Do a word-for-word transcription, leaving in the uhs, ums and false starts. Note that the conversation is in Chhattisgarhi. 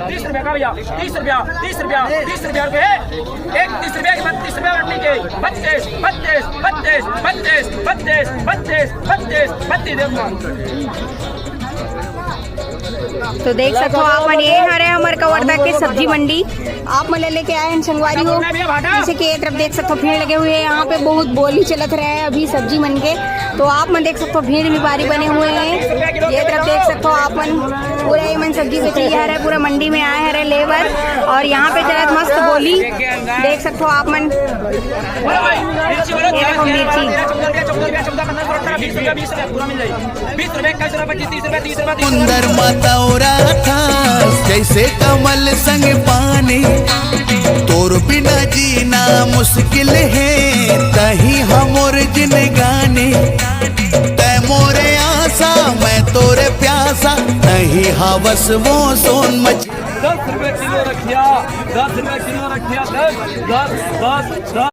तीस रुपया का भैया, तीस रुपया, तीस रुपया, तीस रुपया रुपये। एक तीस रुपया की, बत्तीस रुपया बट्टी के, बत्तीस, बत्तीस, बत्तीस, बत्तीस, बत्तीस, बत्तीस, बत्तीस, बत्तीस, बत्तीस दे दूंगा। तो देख सकथो आप मन, ये हरे हमर कवर्धा के सब्जी मंडी। आप मन ले लेके आए हैं संगवारी हो। जैसे कि ये तरफ देख सकथो, भीड़ लगे हुए हैं यहाँ पे, बहुत बोली चलत रहे हैं अभी सब्जी मन के। तो आप मन देख सकथो, भीड़ भी भारी बने हुए हैं। ये तरफ देख सकथो आप मन, पूरा ये मन सब्जी बेचे हरे, पूरा मंडी में आए हरे लेबर। और यहाँ पे चलत मस्त बोली देख सकथो आप मन। ये देखो मिर्ची। सुंदर माता ओरा था, जैसे कमल संग पानी, तोर बिना जीना मुश्किल है, तही हमर जिनगानी। तै मोरे आसा, मैं तोरे प्यासा, तही हवस वो सोन मच। दस रुपए किलो रखिया, दस रुपए किलो रखिया, दस, दस, दस, दस।